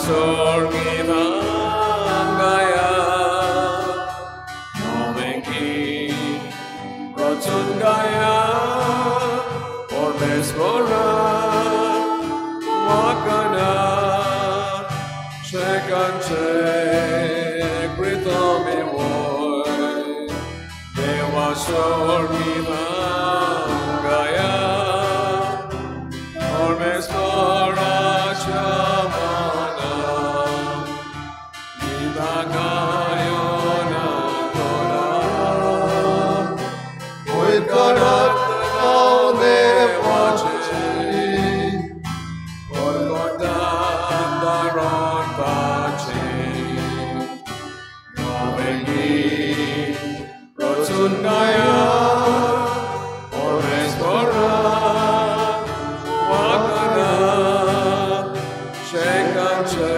सोर्गिदां गाया नोवेंकी रचून गाया परमेश्वरा वाकना शेकांचे प्रितमी वय देवा सोर्गिदां गाया परमेश्वराच्या माना गितां गायोन कोरा वयर करात नांव देवाचें परगटान दारांताचें नवें गीत रचून गाया परमेश्वरा वाकना शेकांचे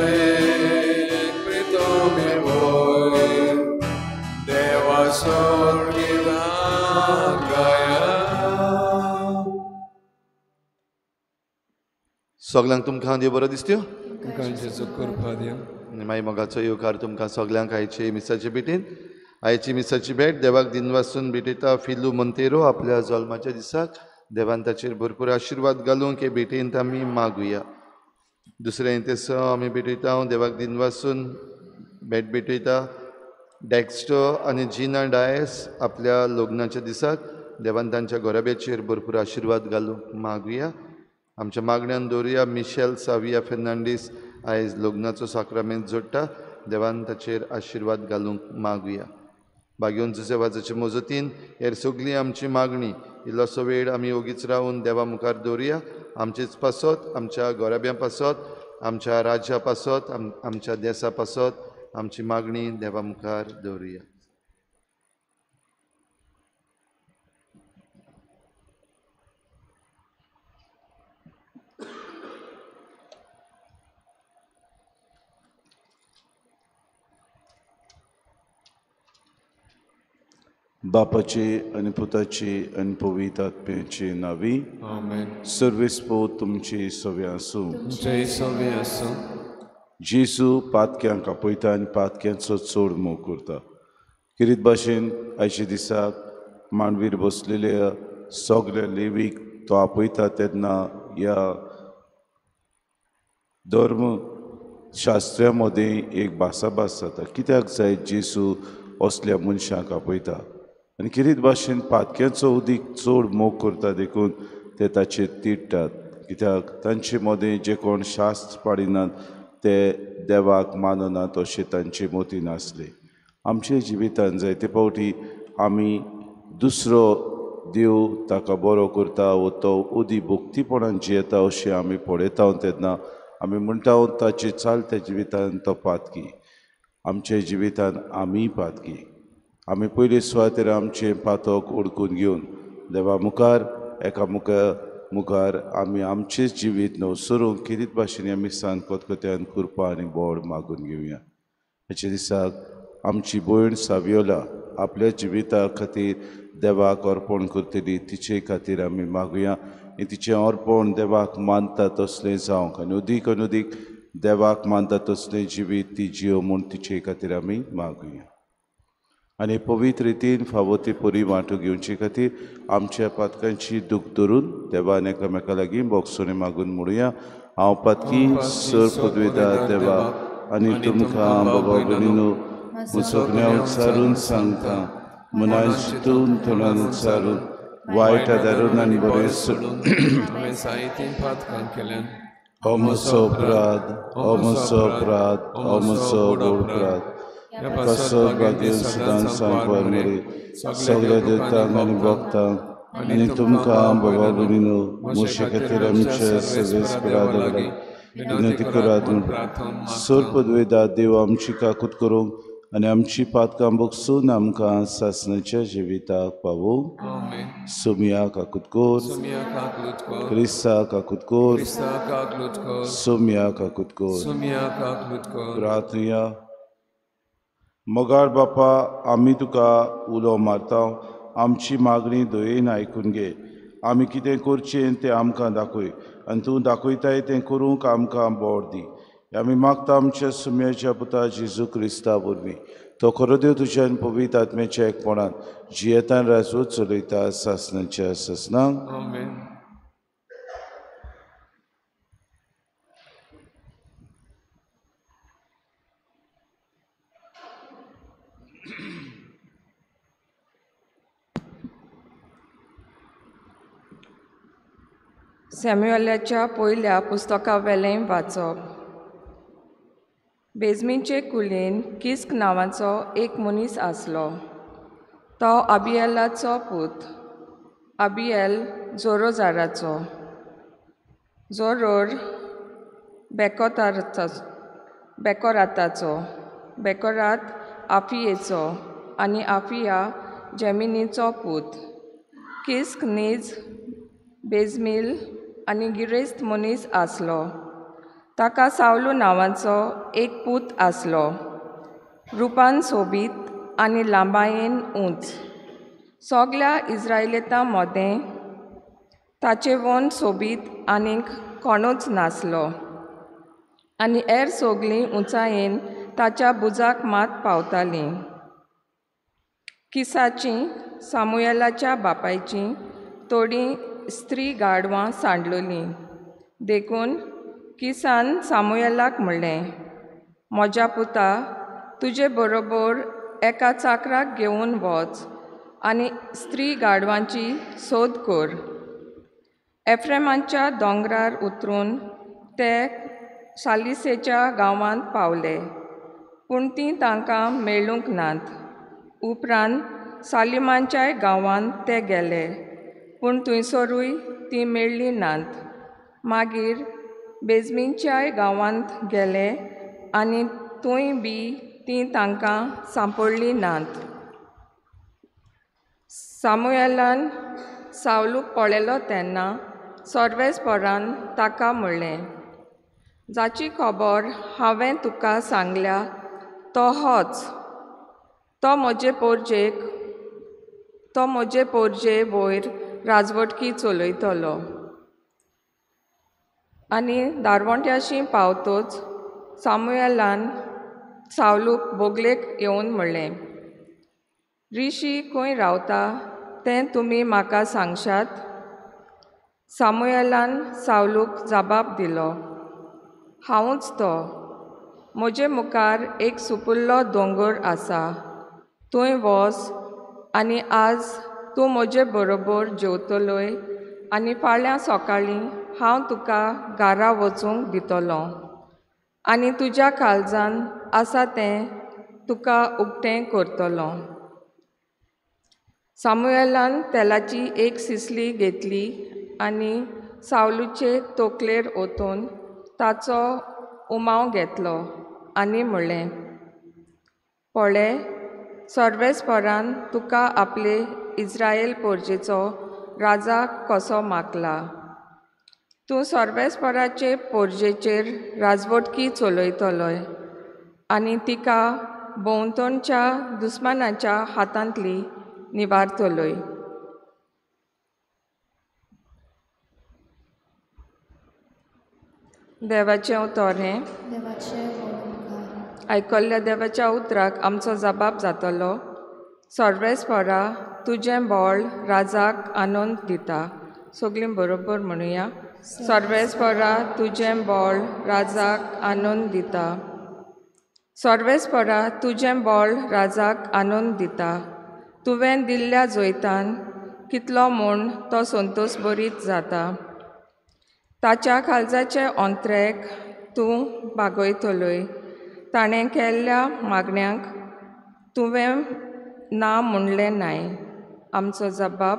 प्रितमी वय देवा सोर्गिदां गाया. सगल्यांक तुमकां देव बरो दिसत्यो तुमकां जेजू कृपा दिवं. आनी मागीर मोगाचो येवकार तुमकां सगल्यांक आयचे मिसाचे भेटेन. आयची मिसाची भेट देवाक दिनवासून भेटयता फिलू मोंतेरो आपल्या जल्माच्या दिसाक. देवान ताचेर भरपूर आशिर्वाद घालूंक हे भेटेंत आमी मागुया. दुसरें तेसो आमी भेटयता देवाक दिनवासून भेट भेटयता डॅक्स्टो आनी जिना डायस आपल्या लग्नाच्या दिसाक. देवान तांच्या घराब्याचेर भरपूर आशिर्वाद घालूंक मागुया. आमच्या मागण्यान दवरुया मिशेल साविया फेर्नांडीस आयज लग्नाचो साक्रामेंत जोडटा. देवान ताचेर आशिर्वाद घालूंक मागुया. भाग्योन जुसेवाजाचे मजतीन हेर सगळी आमची मागणी इल्लोसो वेळ आमी ओगीच रावन देवा मुखार दवरुया. आमचेच पासत, आमच्या घराब्यां पासत, आमच्या राज्या पासत, आमच्या देसा पासत आमची मागणी देवा मुखार दवरुया. बापाचे आनी पुताचे आनी पवित्र आत्म्याचे नांवी आमेन. सर्वेस्पोर तुमचे सवे आसूं. तुमचेय सवे आसूं. जेजू पातक्यांक आपयता आनी पातक्यांचो चड मोग करता. किरीत भाशेन आयच्या दिसाक मांडवीर बसलेल्या सगल्या लेवीक तो आपयता तेन्ना ह्या धर्म शास्त्र्या मदें एक भासाभास जाता. कित्याक जाय जेजू असल्या मनशांक आपयता आनी किरीत भाशेन पातक्यांचो उदीक चड मोग करता देखून ते ताचेर तिडटात. कित्याक तांचे मदें जे कोण शास्त्र पाडिनात ते देवाक माननात अशें तांचे मतीन आसलें. आमच्या जिवितान जायते फावटी आमी दुसरो देव ताका बरो करता वो तो उदी भक्तीपणान जियेता अशें आमी पळयता तेन्ना आमी म्हणटा ताचे चालत्या जिवितान तो पातकी. आमच्या जिवितान आमीय पातकी. आमी पयले सुवातेर आमचें पातक ओडकून घेवन देवा मुखार एका मुखार आमी आमचेंच जिवीत नवसरूंक किरीत भाशेन आमी सान खतखत्यान कृपा आनी बोड मागून घेवया. हाच्या दिसाक आमची भयण सावियोला आपल्या जिविता खातीर देवाक अर्पण करतली तिचे खातीर आमी मागुया. आनी तिचें अर्पण देवाक मानता तसलें जावंक आनी उदीक आनी उदीक देवाक मानता तसलें जिवीत ती जियो म्हूण तिचे खातीर आमी मागुया. आनी पवित्र रितीन फावो ती परी वांटो घेवचे खातीर आमच्या पातकांची दूख धरून देवान एकामेका लागीं बोगसोणी मागून म्हणुया. हांव पातकी सर पदवेदार देवा आनी तुमकां बाबा भयणीनो म्हजो गुन्यांव उच्चारून सांगता. मनान चिंतून तोंडान उच्चारून वायट आदारून आनी बरें सोडून हांवें जायतीं पातकां केल्यान. हो म्हजो अपराध, हो म्हजो अपराध, हो म्हजो व्हड अपराध. पासत भाग्य सदांच सांगपार मरे सगळ्या देवतांक आनी भक्तांक आनी तुमकां बाबा भयणीनो म्हजे खातीर आमच्या सर्वेस्परा लागीं विनंती करात म्हूण. सर पदवेदार देव आमची काकूत करूंक आनी आमची पातकां बगसून आमकां सासणाच्या जिविताक पावोवंक. सोमिया काकूत कर, क्रिस्ता काकूत कर, सोमिया काकूत कर. प्रार्थया. मोगाळ बापा, आमी तुका उलो मारता. आमची मागणी दयेन आयकून घे. आमी कितें करचें तें आमकां दाखय आनी तूं दाखयताय तें करूंक आमकां बोड दी. आमी मागता आमच्या सुम्याच्या पुता जेजू क्रिस्ता वरवीं तो खरो देव तुज्या आनी पवित्र आत्म्याच्या एकपणान जियेतान राजवट चलयता सासणाच्या सासणाक. आमेन. सॅम्युअलाच्या पयल्या पुस्तकावेलें वाचप. बेजमीचे कुलेन किस्क नांवाचो एक मनीस आसलो. तो अबियलाचो पूत, अबियल जोरोजाराचो, जोरोर बेकोराताचो, बेकोरात आफियेचो आनी आफिया जेमिनीचो पूत. किस्क नीज बेजमील आनी गिरेस्त मनीस आसलो. ताका सावलू नांवाचो एक पूत आसलो. रुपान सोबीत आनी लांबायेन उंच. सगल्या इस्रायलितां मदें ताचेवन सोबीत आनीक कोणूच नासलो आनी हेर सगलीं उंचायेन ताच्या भुजाक मात पावतालीं. किसाचीं सामुएलाच्या बापायचीं थोडीं स्त्री गाडवां सांडलोलीं. देखून किसान सामुएलाक म्हणलें, म्हज्या पुता, तुजे बरोबर एका चाकराक घेवन वच आनी स्त्री गाडवांची सोद कर. एफ्रेमाच्या दोंगरार उतरून ते सालिसेच्या गांवांत पावले, पूण तीं तांकां मेळूंक नात. उपरांत सालिमांच्याय गांवांत ते गेले, पूण थंयसरूय तीं मेळ्ळीं नात. मागीर बेजमींच्याय गांवांत गेले आनी थंय बी तीं तांकां सांपडलीं नात. सामुएलान सावलूक पळयलो तेन्ना सर्वेस्परान ताका म्हणलें, जाची खबर हांवें तुका सांगल्या तो होच. तो म्हजे पोरजे वयर राजवटकी चलयतलो. आनी दारवंट्याशी पावतोच सामुएलान सावलूक बोगलेक येवन म्हणलें, रिशी खंय रावता तें तुमी म्हाका सांगशात? सामुएलान सावलूक जबाब दिलो, हांवूच तो. म्हजे मुखार एक सुपुल्लो दोंगर आसा, थंय वच आनी आज तूं म्हजे बरोबर जेवतलोय आनी फाल्यां सकाळीं हांव तुका घरा वचूंक दितलो आनी तुज्या काळजान आसा तें तुका उक्तें करतलो. सामुएलान तेलाची एक सिसली घेतली आनी सावलूचे तोकलेर ओतून ताचो उमाव घेतलो आनी म्हणलें, पळय, सर्वेस्परान तुका आपले इस्रायल पोरजेचो राजा कसो मागला. तूं सर्वेस्पराचे पोरजेचेर राजवटकी चलयतलोय आनी तिका भोंवतणच्या दुस्मानाच्या हातांतली निवारतलोय. देवाचें उतर हें. आयकल्ल्या देवाच्या उतराक आमचो जबाब जातलो. सर्वेस्परा, तुजें बळ राजाक आनंद दिता. सगळीं बरोबर म्हणुया, सर्वेस्परा, तुजें बळ राजाक आनंद दिता. सर्वेस्परा, तुजें बळ राजाक आनंद दिता. तुवें दिल्ल्या जैतान कितलो म्हूण तो संतोश बरीत जाता. ताच्या काळजाचे अंत्रेक तूं बागयतलोय. ताणें केल्ल्या मागण्यांक तुवें ना म्हणलें नाय. आमचो जबाब,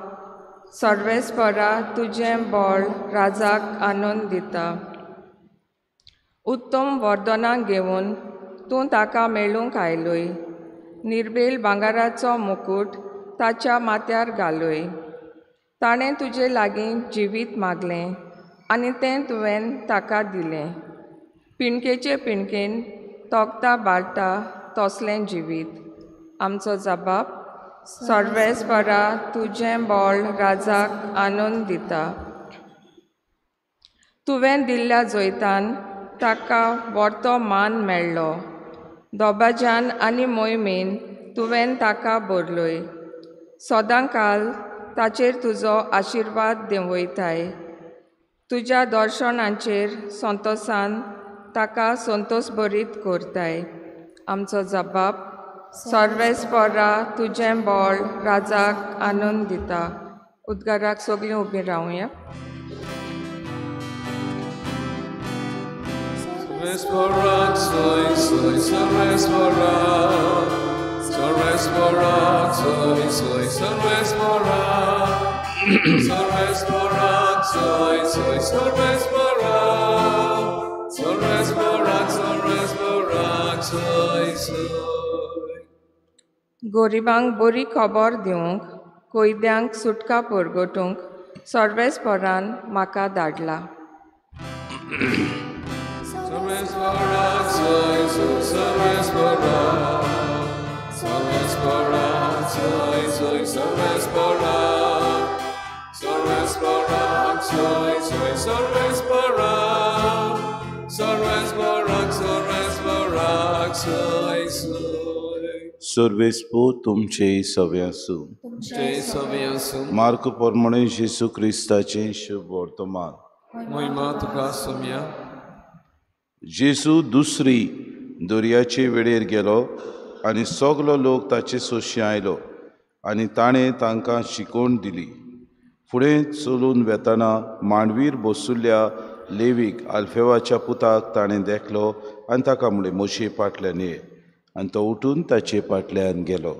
सर्वेस्परा, तुजें बळ राजाक आनंद दिता. उत्तम वर्दनां घेवन तूं ताका मेळूंक आयलोय. निर्बेल भांगराचो मुकूट ताच्या माथ्यार घालोय. ताणें तुजे लागीं जिवीत मागलें आनी तें तुवें ताका दिलें. पिणकेचे पिणकेन तोखता बाळटा तसलें जिवीत. आमचो जबाब, सर्वेस्परा, तुजें बळ राजाक आनंद दिता. तुवें दिल्ल्या जैतान ताका व्हडतो मान मेळ्ळो. दोबाज्यान आनी मोहिमेन तुवें ताका भरलोय. सदांकाल ताचेर तुजो आशिर्वाद देंवयताय. तुज्या दर्शनाचेर संतोसान ताका संतोष भरीत करताय. आमचो जबाब सर्वेस्परा तुजें बळ राजाक आनंद दिता. उद्गाराक सगळीं उबीं रावया. गोरिबांक बरी खबर दिवंक, कैद्यांक सुटका परगटूंक सर्वेस्परान म्हाका धाडला. सर्वेस्पोर तुमचे सवे आसूं. मार्क प्रमाणे जेजू क्रिस्ताचें शुभ वर्तमान. जेजू दुसरी दर्याचे वेळेर गेलो आनी सगलो लोक ताचे सोशी आयलो आनी ताणें तांकां शिकोवन दिली. फुडें चलून वेतना मांडवीर बसुल्ल्या लेवीक आल्फेवाच्या पुताक ताणें देखलो आनी ताका म्हणलें, म्हजे फाटल्यान ये. आनी तो उठून ताचे फाटल्यान गेलो.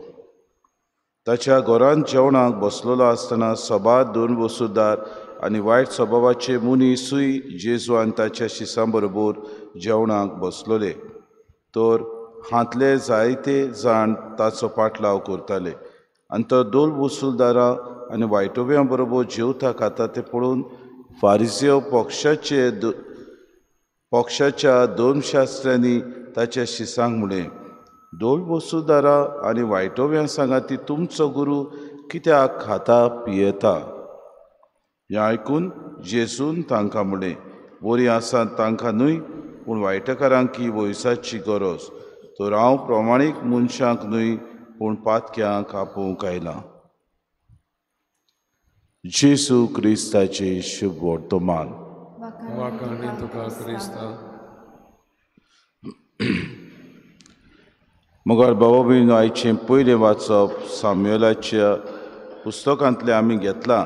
ताच्या घरांत जेवणाक बसलेलो आसतना सभार दोन वसुदार आनी वायट स्वभावाचे मनीसूय जेजू आनी ताच्या शिसां बरोबर जेवणाक बसलोले. तर हांतले जायते जाण ताचो पाटलाव करताले आनी तो दोन वसुलदारां आनी वायटोव्यां बरोबर जेवता खाता तें पळोवन फारिजेव पक्षाच्या दोन शास्त्र्यांनी ताच्या शिसांक म्हणलें, दोन वसुदारां आनी वायटोव्यां सांगाती तुमचो गुरू कित्याक खाता पियेता? हें आयकून जेजून तांकां म्हणलें, बरीं आसात तांकां न्हय, पूण वायटकारांक ही वयसाची गरज. तर हांव प्रमाणीक मनशांक न्हय, पूण पातक्यांक आपोवंक आयलां. जेजू क्रिस्ताचें शुभ वर्तमान. मगर बाबा भयणीनो, आयचें पयलें वाचप सामुएलाच्या पुस्तकांतलें आमी घेतलां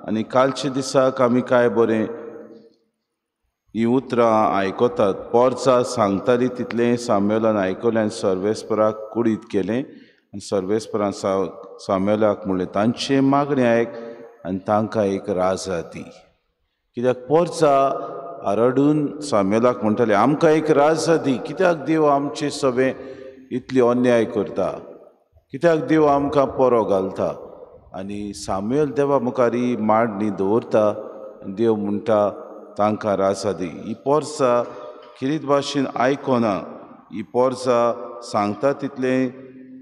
आनी कालच्या दिसाक आमी काय बरें हीं उतरां आयकतात. पोरचा सांगताली तितलें सामुएलान आयकलें आनी सर्वेस्पराक कुडीत केलें आनी सर्वेस्परान सामुएलाक म्हणलें, तांचें मागणें आयक आनी तांकां एक राजा दी. कित्याक पोरचा आरडून सामुएलाक म्हणटाले, आमकां एक राजा दी. कित्याक देव आमचे सगळें इतली अन्याय करता? कित्याक देव आमकां पोरो घालता? आनी सामुएल देवा मुखार ही मांडणी दवरता. देव म्हणटा तांकां राजा दी. ही पोरसा किरीत भाशेन आयकना. ही पोरसा सांगता तितलें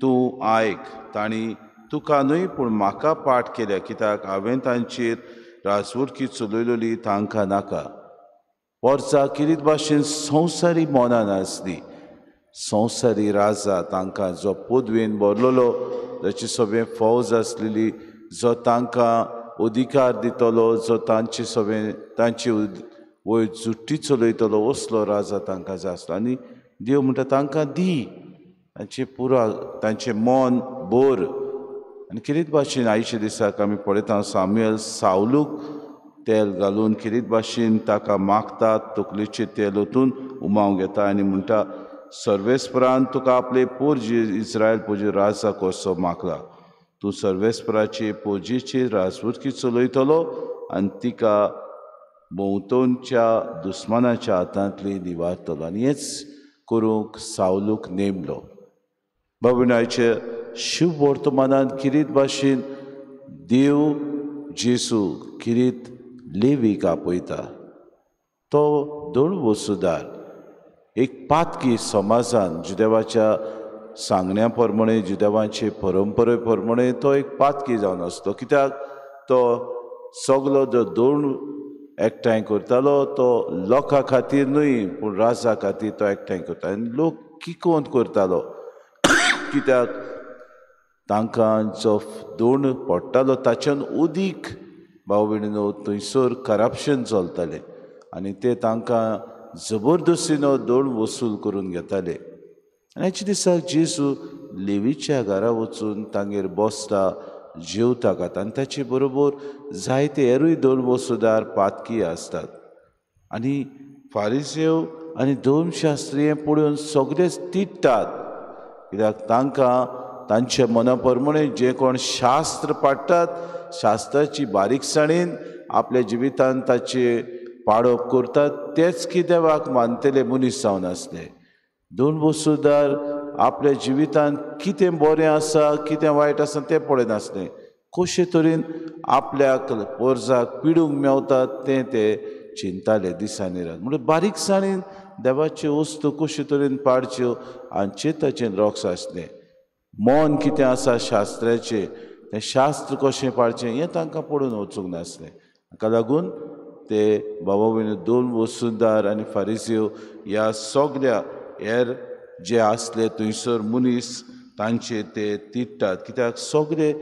तूं आयक. तांणी तुका न्हय पूण म्हाका पाठ केल्या, कित्याक हांवें तांचेर राजवटकी चलयलेली तांकां नाका. पोरसा किरीत भाशेन संवसारी मनान आसली. संवसारी राजा तांकां जो पदवेन भरलेलो, जाची सगळें फौज आसलेली, जो तांकां अधिकार दितलो, जो तांचे सगळें तांची वयर जुट्टी चलयतलो, असलो राजा तांकां जाय आसलो. आनी देव म्हणटा तांकां दी, तांचें पुरा तांचें मन भर. आनी किरीत भाशेन आयच्या दिसाक आमी पळयता सामुएल सावलूक तेल घालून किरीत भाशेन ताका मागता, तकलेचें तेल ओतून उमाव घेता आनी म्हणटा, सर्वेस्परान तुका आपले पोरजी इस्रायल पोजी राजा कसो मागला. तूं सर्वेस्पराचे पोजेचे राजवटकी चलयतलो आनी तिका भोंवतणच्या दुस्मानाच्या हातांतली निवारतलो. आनी हेंच करूंक सावलूक नेमलो. बाबा आयचे शुभ वर्तमानान किरीत भाशेन देव जेजू किरीत लेवीक आपयता. तो दोन वसुदार एक पातकी समाजान जुदेवाच्या सांगण्या प्रमाणे, जुदेवांचे परंपरे प्रमाणे तो एक पातकी जावन आसलो. कित्याक तो सगलो जो दोन एकठांय करतालो तो लोकां खातीर न्हय पूण राजा खातीर तो एकठांय करता आनी लोक किकोंत करतालो कित्याक तांकां जो दोण पडटालो ताच्यान उदीक भाव भयणीनो थंयसर करप्शन चलतालें आनी ते तांकां जबरदस्तीनो दोण वसूल करून घेताले. आनी हेच्या दिसाक जेजू लेवीच्या घरा वचून तांगेर बसता, जेवता, खाता आनी ताचे बरोबर जायते हेरूय दोन वसुदार पातकी आसतात. आनी फारिसेव आनी धर्मशास्त्रीय पळोवन सगळेच तिट्टात कित्याक तांकां तांच्या मना प्रमाणे जे कोण शास्त्र पाडटात शास्त्राची बारीकसाणेन आपल्या जिवितान ताचे पाडप करतात तेच की देवाक मानतले मनीस जावन आसले. दोन वसुदार आपल्या जिवितान कितें बरें आसा कितें वायट आसा तें पळयनासलें, कशे तरेन आपल्याक पोरजाक पिडूंक मेवता तें ते चिंताले दिसांनी रात. म्हणून बारीकसाणेन देवाच्यो वस्तू कशे तरेन पाडच्यो हांचेर ताचें लक्ष आसलें. मन कितें आसा शास्त्राचें तें शास्त्र कशें पाळचें हें तांकां पडून वचूंक नासलें. हाका लागून ते बाबा भयणी दोन वसुदार आनी फारिसेव ह्या सगळ्या हेर जे आसले थंयसर मनीस तांचे ते तिट्टात कित्याक सगळे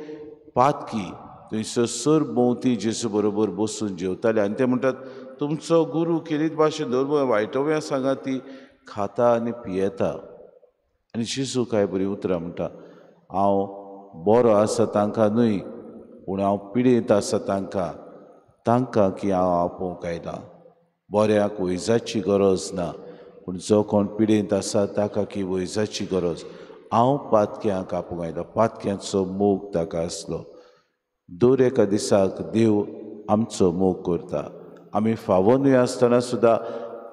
पातकी थंयसर सर भोंवती जेजू बरोबर बसून जेवताले आनी ते म्हणटात तुमचो गुरू केरीत भाशेन धर्म वायटोव्या सांगा ती खाता आनी पियेता. आनी जेजू काय बरी उतरां म्हणटा, हांव बरो आसा तांकां न्हय पूण हांव पिडेंत आसा तांकां, तांकां की हांव आपोवंक आयलां. बऱ्याक वैजाची गरज ना पूण जो कोण पिडेंत आसा ताका की वैजाची गरज. हांव पातक्यांक आपोवंक आयलां. पातक्यांचो मोग ताका आसलो. दर एका दिसाक देव आमचो मोग करता. आमी फावो न्हय आसतना सुद्दां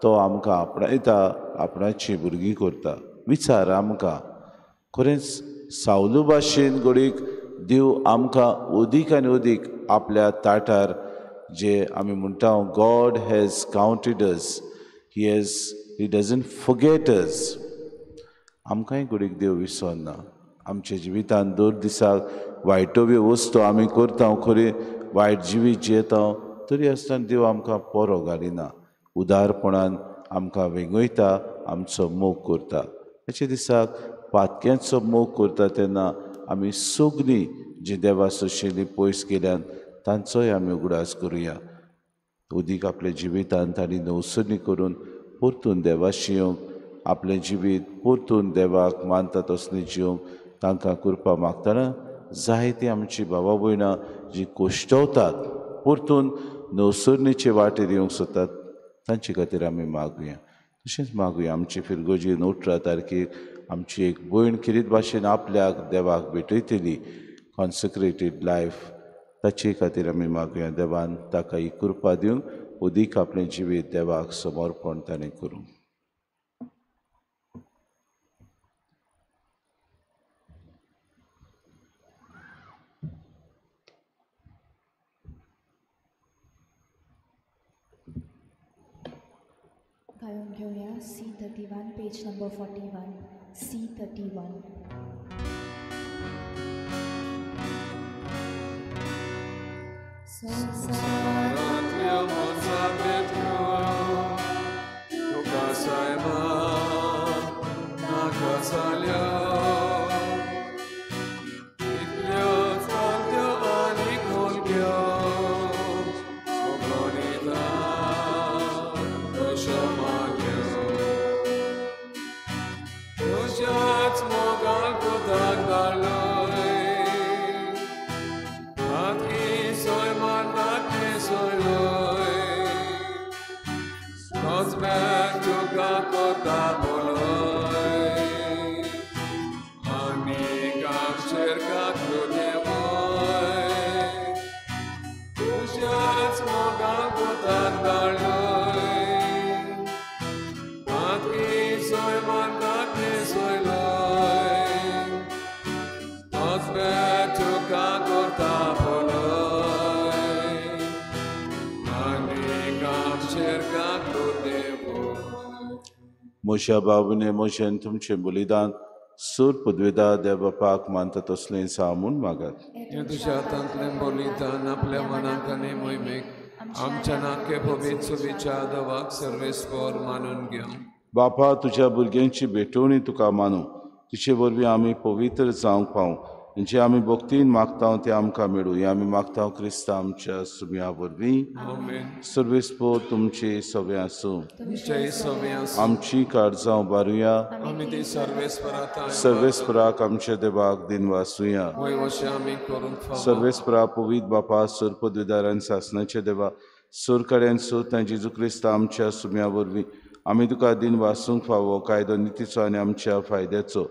तो आमकां आपणायता, आपणाची भुरगीं करता. विचार आमकां खरेंच सावलू भाशेन घडीक देव आमकां अदीक आनी अदीक आपल्या ताटार जे आमी म्हणटा God has counted us, he doesn't forget us. आमकांय घडीक देव विसरना. आमच्या जिवितान दर दिसाक वायटोव्यो वस्तू आमी करता, खरी वायट जिवीत जियेता, तरी आसतना देव आमकां पोरो घालिना, उदारपणान आमकां वेंगयता, आमचो मोग करता. हेच्या दिसाक पातक्यांचो मोग करता तेन्ना आमी सगळीं जी देवा सोशेली पयस गेल्यान तांचोय आमी उगडास करुया. उदीक आपल्या जिवितान तांणी नवसरणी करून परतून देवाशी येवंक, आपलें जिवीत परतून देवाक मानता तसलें जिवंक तांकां कृपा मागतना जायतीं आमची भावा भयणां जीं कोश्टवतात परतून नवसरणीचे वाटेर येवंक सोदतात तांचे खातीर आमी मागुया. तशेंच मागुया आमची फिरगोजी 18 तारखेक आमची एक भयण खेरीत भाशेन आपल्याक देवाक भेटयतली कॉन्सेक्रेटेड लायफ, ताचे खातीर आमी मागुया देवान ताका ही कृपा दिवंक अदीक आपलें जिवीत देवाक समर्पण ताणें करूं. गायन घेऊया C31 page number 41 C31. संवसारांतल्या मोजापेट्यो तुका सायबा नाका जाल्यो, इतल्यो चालत्यो आनी खोलक्यो सोबोनिता अश्यो माग्यो, तुज्याच मोगान पुताक धाडलोय म्हज्या बाबूने म्हजें तुमचें बलिदान सूर पदवेदा देव बापाक मानता तसलें सा म्हूण मागात. तुज्या हातांतलें बलिदान आपल्या मनाक आनी मोहिमेक आमच्या नाके पवित्र सुविचार देवाक सर्वेस्पर मानून घेवं. बापा, तुज्या भुरग्यांची भेटवणी तुका मानू, तिचे वरवीं आमी पवित्र जावंक पावूं. जे आमी भक्तीन मागता तें आमकां मेळूं. हें आमी मागता क्रिस्ता आमच्या सुम्या वरवीं. सर्वेस्पर तुमचे सगळें आसूं. आमची काळजां उबारुया. सर्वेस्पराक आमच्या देवाक दिनवासुया. सर्वेस्परा पवित्र बापा, सर पदवीदारान सासनाचे देवा, सरकाऱ्यान सोद जेजू क्रिस्ता आमच्या सुम्या वरवीं आमी तुका दिनवासूंक फावो कायदो नितीचो आनी आमच्या फायद्याचो.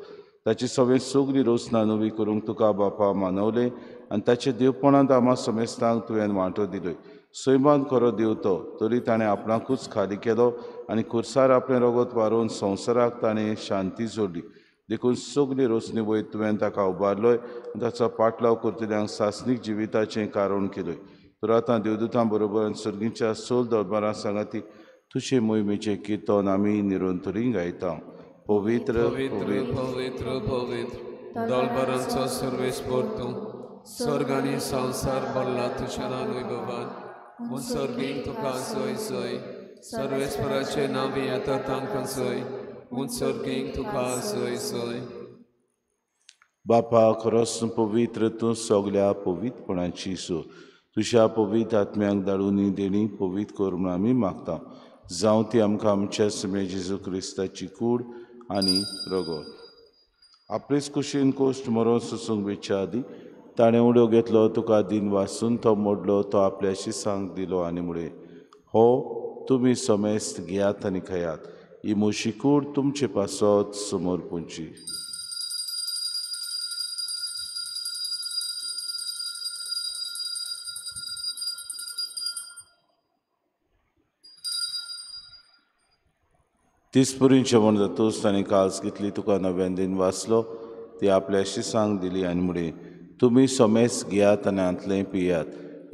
ताची सगळें सगळी रोसना नवी करूंक तुका बापा मानवलें आनी ताचे देवपणांत आमा समेस्तांक तुवें वांटो दिलोय. सैमान खरो देव तो, तरी ताणें आपणाकूच खाली केलो आनी खुर्सार आपलें रगत वारोवन संवसाराक ताणें शांती जोडली. देखून सगळी रोसणी वयर तुवें ताका उबारलोय आनी ताचो पाटलाव करतल्यांक सासणीक जिविताचें कारण केलोय. तर आतां देवदूतां बरोबर आनी सर्गीच्या सोल दरबारां सांगाती तुजे मोहिमेचें किर्तन आमी निरंतरी गायता. पवित्र पवित्र पवित्र पवित्र दलबरांचो सर्वेस्पर तूं, स्वर्ग आनी संवसार भरला तुज्या नांवान वैभवान. उत्सर्गीक तुका जय जय. सर्वेस्पराचे नांव येता तांकां जय. उत्सर्गीक तुका जय जय. बापा, खरोच पवित्र तूं, सगल्या पवित्रपणाची सो तुज्या पवित्र आत्म्यांक धाडून देणी पवित्र कर म्हूण आमी मागता. जावं ती आमकां आमच्या सुमे जेजू क्रिस्ताची कूड आनी रगत. आपलेच कुशीन कोश्ट मरोन सोसूंक वेच्या आदीं ताणें उडो घेतलो, तुका दिन वासून तो मोडलो, तो आपल्या शिसांक दिलो आनी म्हळें, हो तुमी समेस्त घेयात आनी खायात, ही म्हजी कूड तुमचे पासत समर्पूंची. तीस पुरीन जेवण जातूच ताणें कास घेतली, तुका नव्यान दिन वाचलो, ती आपल्या शिसांक दिली आनी म्हळें, तुमी समेस्त घेयात आनी हांतलें पियात,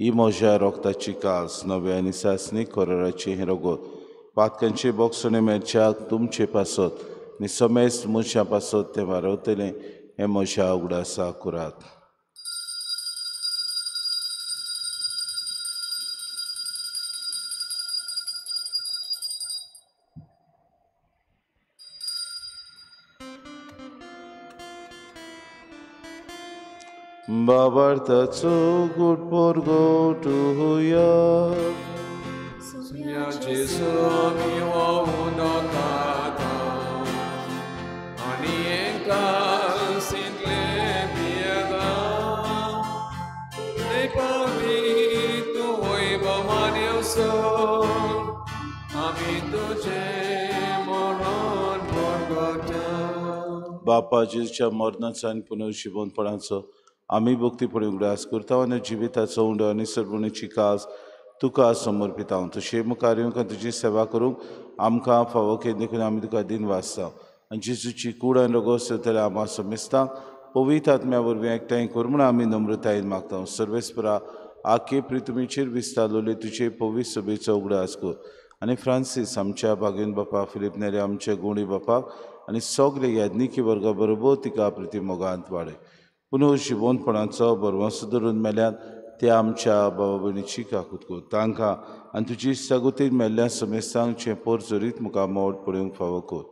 ही म्हज्या रोगताची कास, नव्या आनी सासणीक कराराचें हें रगत, पातकांचे बोगसणे मेळच्याक तुमचे पासत आनी समेस्त मनशां पासत तें वारवतलें, हें म्हज्या उगडासा करात. बाबार्थाचो गुड परगटुया. सुम्या जेजू आमी उदकांत आनी एका सिंतले पियेता. ते पावटी तूं वैभवान येवचो, आमी तुजें मरण परगटा. बापा, जेजूच्या मरणाचो आनी पुनर्जिवनपणाचो आमी भक्तीपणी उगडास करता आनी जिविताचो उंडो आनी सर्वणीची कास तुका समर्पिता. तशें मुखार येवंक तुजी सेवा करूंक आमकां फावो केली देखून आमी तुका दिन वाचता. आनी जेजूची कूड आनी रगत सोदतल्या आमा समेस्तांक पवित्र आत्म्या वरवीं एकठांय कर म्हूण आमी नम्रतायेन मागता. सर्वेस्परा, आखे प्रितुमीचेर विस्तारलोले तुजे पवित्र सभेचो उगडास कर आनी फ्रांसीस आमच्या भागीन बापा, फिलीप नेरी आमच्या गुणी बापाक आनी सगळे याज्ञिकी वर्गा बरोबर तिका प्रिती मोगांत वाडय. पुनर्जिवनपणाचो भरवंसो धरून मेल्यान ते आमच्या बाबा भयणीची काकूत कर. तांकां आनी तुजी सगुतीन मेल्ल्या समेस्तांचें पोरजोरीत मुखार मोड पळोवंक फावो कर.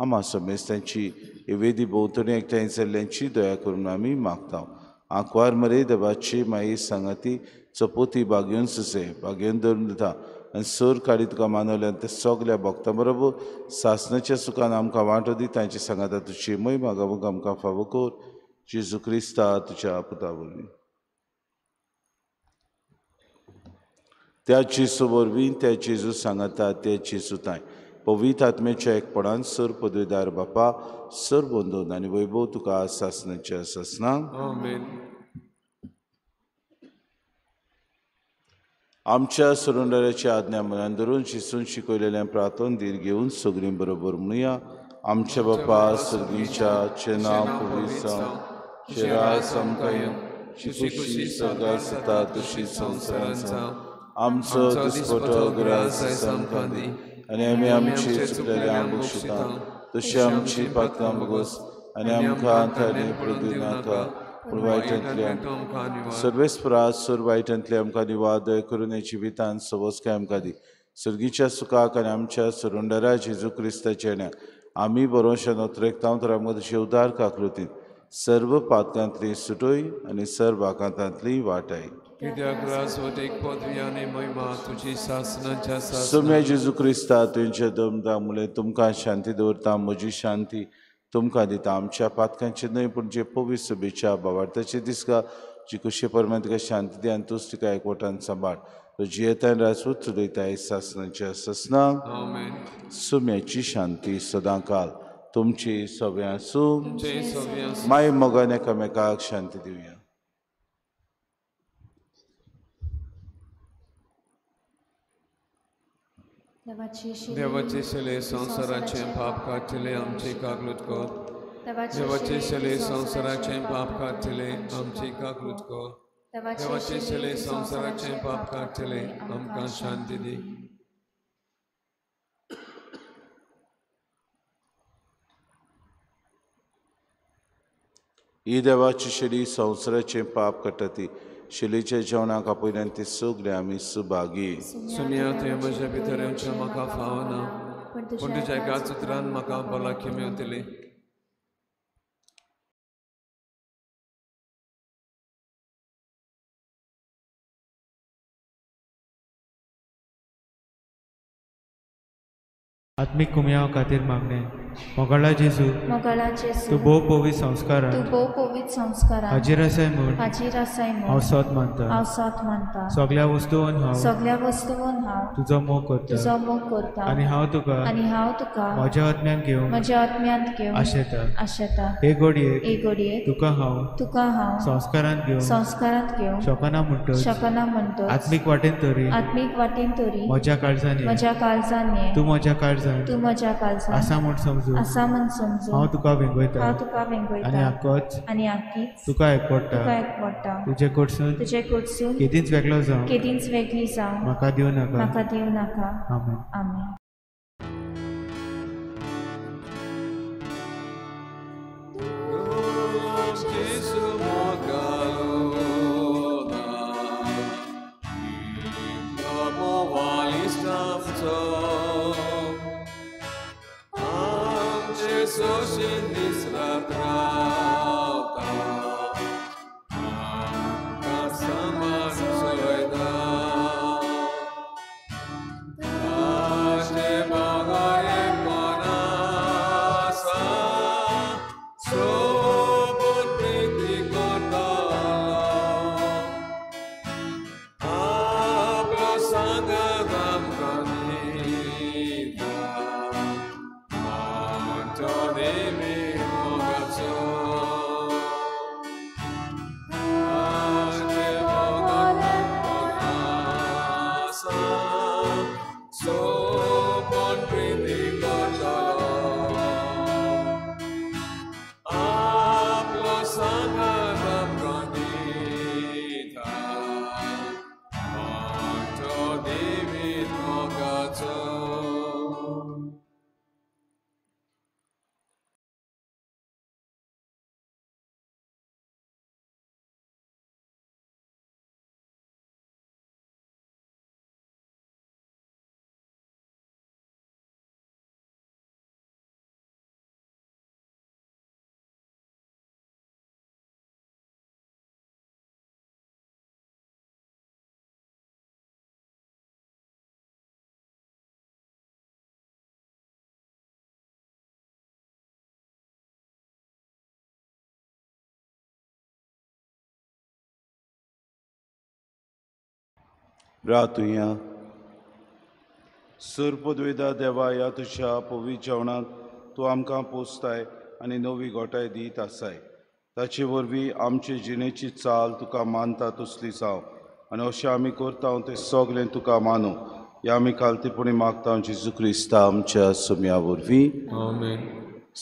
आमा समेस्तांची वेदी भोंवतणी एकठांय जाल्ल्यांची दया करून आमी मागता. आंकवार मरे देवाची माई सांगाती चपोती बागेवन सुसे बागेवन धरून दिता आनी सर काडी तुका मानवल्यान ते सगल्या भक्तां बरोबर सासणाच्या सुखान आमकां वांटो दी. तांचे सांगाता तुजी मोय मागावंक आमकां फावो कर. जेजू क्रिस्ता तुज्या पुता वरवीं. त्या जेजू वरवीं, त्या जेजू सांगाता, त्या जेजू तांय पवित्र आत्म्याच्या एकपणान सर पदवीदार बापा, सर बंदून आनी वैभव तुका सासणाच्या सासणाक. आमेन. आमच्या सरुंडराची आज्ञा मनान धरून शिसून शिकयलेल्या प्रार्थन धीर घेवन सगळीं बरोबर म्हणुया. आमच्या बापा सर्गीच्या, चे नांव पवित्र जावं, तुजें राज आमकां येवं, तुजी खुशी स्वर्गार जाता तशी संवसारांत जावं. आमचो दिसपटो ग्रास आयज आमकां दी आनी आमी आमची चुकलेल्यांक बक्षिता तशी आमची पातकां भोगोस आनी आमकां ताणें पडून दिवनाका, पूण वायटांतले सर्वेस्परा सर वायटांतले आमकां निवार दया करून जिवितान सवसकाय आमकां दी. सर्गीच्या सुखाक आनी आमच्या सरुंडरा जेजू क्रिस्ताच्या येण्याक आमी बरोवच्या नोत्रेकता तर आमकां तुजे उदार काकृतीन सर्व पातकांतली सुटोय आनी सर्व आकांतांतली वाटाय. सोम्या जेजू क्रिस्ता तुमच्या दमदा मुळे तुमकां शांती दवरता, म्हजी शांती तुमकां दिता. आमच्या पातकांचे न्हय पूण जे पवित्र सभेच्या बावार्थाचे दिसका जी कशे परमान तुका शांती दी आनी तूच तुका एकवटान सांबाळ. तो जियेतान राजपूत चलयताय सासनाच्या ससना. सुम्याची शांती सदांकाल तुमची सगळ्यां आसूं. माय मोगान एकामेकाक शांती दिवया. देवाचे शिले संवसाराचें पाप काडटले आमचे काकलूत कर. देवाचे शिले संवसाराचें पाप काडटले आमचे काकलूत कर. देवाचे शिले संवसाराचें पाप काडटले आमकां शांती दी. ही देवाची शेली संवसाराचें पाप काडटा ती शेलीच्या जेवणाक आपयल्यान ती सगळे आमी सुभागी. सुनिया तुवें म्हज्या भितर येवचें म्हाका फावना, पूण तुज्या एकाच उतरान म्हाका भलायकी मेवतली. आत्मीक कुमयाव खातीर मागणें. मोगाळा जेजू, तूं भोव पवित्र संस्कारान हाजीर आसाय म्हूण हांव सत मानता. सगळ्या वस्तून हांव तुजो मोग करता आनी हांव तुका म्हज्या आत्म्यांत घेवन आशेता. हे घडयेक तुका हांव संस्कारांत घेवन शकना म्हणटच आत्मीक वाटेन तरी म्हज्या काळजान ये, तूं म्हज्या काळजान आसा म्हूण समजू हांव तुका वेंगयता आनी आकीच तुका एकवटा. तुजे कडसून केदींच वेगळो जावं म्हाका दिवं नाका. आमेन. रातुया. सर पदवेदा देवा, ह्या तुज्या पवित्र जेवणांत तूं आमकां पोसताय आनी नवी गोठाय दीत आसाय. ताचे वरवीं आमचे जिणेची चाल तुका मानता तसली जावं आनी अशें आमी करता तें सगळें तुका मानू. ह्या आमी खालतीपणी मागता जेजू क्रिस्ता आमच्या सुम्या वरवीं. आमेन.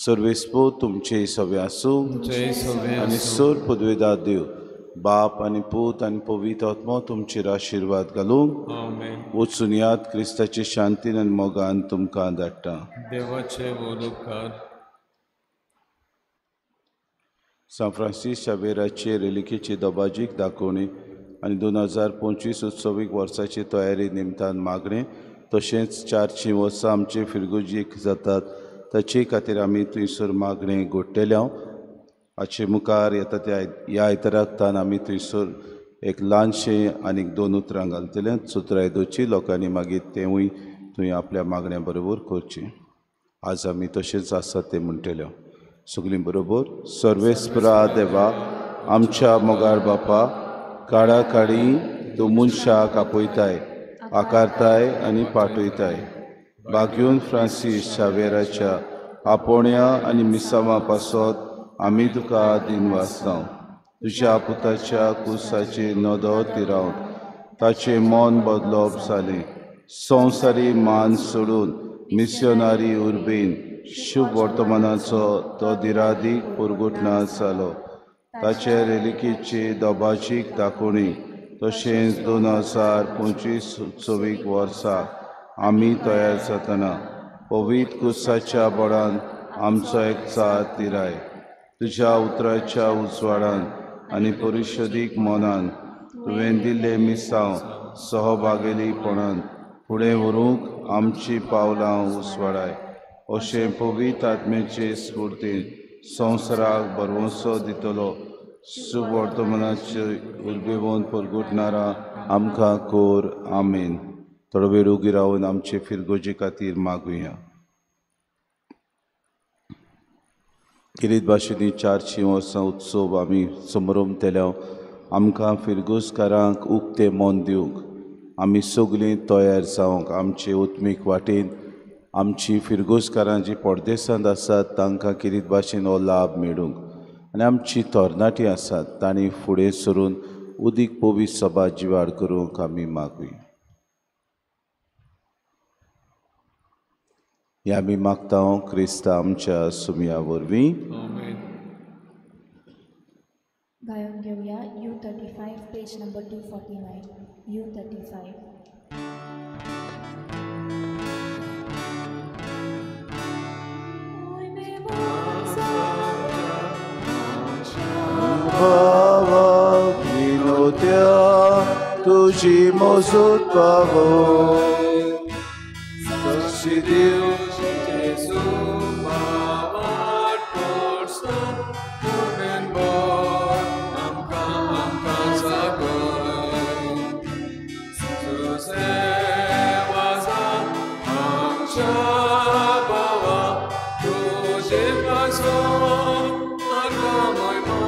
सर्वेस्पो तुमचे सगळे आसूं आनी सर पदवेदा देव बाप आनी पूत आनी पवित्र आत्मो तुमचेर आशिर्वाद घालूंक. वचून याद क्रिस्ताचे शांतीन आनी मोगान तुमकां धाडटा. देवाचे व्हड उपकार. सांत फ्रांसीस शावेराचे रेलिकेची दबाजीक दाखोवणी आनी 2025 उत्सवीक वर्साची तयारी निमतान मागणें तशेंच 400 वर्सां आमचे फिरगुजीक जातात ताचे खातीर आमी थंयसर मागणें घडटले. हाचे मुखार येता त्या ह्या आयताराक तान आमी थंयसर एक ल्हानशें आनीक 2 उतरां घालतले सुत्राय दवरची लोकांनी मागीर तेवूय थंय आपल्या मागण्या बरोबर करचें. आज आमी तशेंच आसा तें म्हणटले सगळीं बरोबर. सर्वेस्परा देवा आमच्या मोगाळ बापा, काळा काळी तूं मनशाक आपयताय, आकारताय आनी पाठयताय. बाग्यून फ्रांसीस शावेराच्या आपोवण्या आनी मिसांवा पासत आमी तुका दिनवासता. तुज्या पुताच्या कुसाची नदर तिरावन ताचें मन बदलप जालें. संवसारी मान सोडून मिशनरी उर्बेन शुभ वर्तमानाचो तो दिरादीक पुरगुटना जालो. ताचे रेलिकेची दबाजीक दाखोवणी तशेंच 2025 उत्सवीक वर्सा आमी तयार जातना पवित्र कुसाच्या बळान आमचो एकचार तिराय. तुज्या उतराच्या उजवाडान आनी परिशदीक मनान तुवें दिल्लें मिसांव सहभागेलीपणान फुडें व्हरूंक आमचीं पावलां उसवाडाय. अशें पवित्र आत्म्याचे स्फुर्तीन संवसाराक भरवंसो दितलो सुवर्तमानाचे उर्बेवन परगुटणारा आमकां कोर. आमेन. थोडो वेळ उगी रावन आमचे फिरगोजे खातीर मागुया. किरीत भाशेनी 400 वर्सां उत्सव आमी समरमतल्या आमकां फिरगोजकारांक उक्तें मन दिवंक आमी सगळीं तयार जावंक आमचे उत्मीक वाटेन आमची फिरगोजकारां जी परदेसांत आसात तांकां किरीत भाशेन हो लाभ मेळूंक आनी आमची तरणाटी आसात तांणी फुडें सरून उदीक पवित्र सभा जिवाड करूंक आमी मागुया. हे आमी मागता क्रिस्ता आमच्या सुमया वरवीं. गायन घेवया U35 page number 249. U35. बाबा विनोद्या तुझी मोजूत पावो साक्षी दिवची जेजू बाबा पोर्सो तुवें बोर आमकां आमकां जागय तुजें वाजा आमच्या बाबा तुजे पासून आमकां मोयमा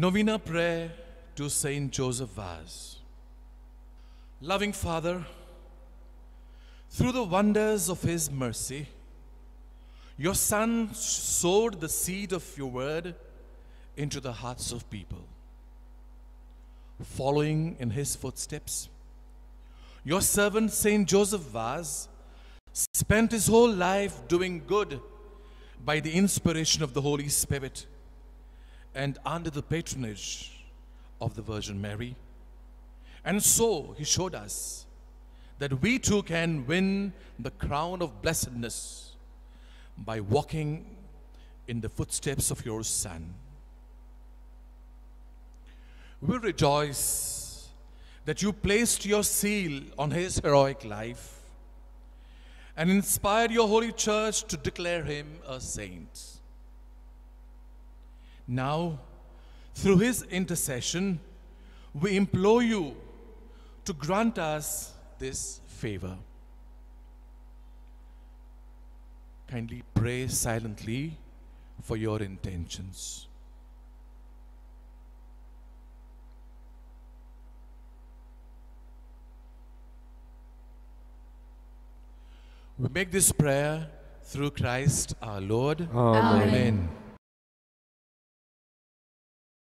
Novena prayer to Saint Joseph Vaz. Loving Father, through the wonders of his mercy, your Son sowed the seed of your word into the hearts of people. Following in his footsteps, your servant Saint Joseph Vaz spent his whole life doing good by the inspiration of the Holy Spirit and under the patronage of the Virgin Mary. And so he showed us that we too can win the crown of blessedness by walking in the footsteps of your Son. We rejoice that you placed your seal on his heroic life and inspired your holy church to declare him a saint. Now, through his intercession, we implore you to grant us this favor. Kindly pray silently for your intentions. We make this prayer through Christ our Lord. Amen. Amen.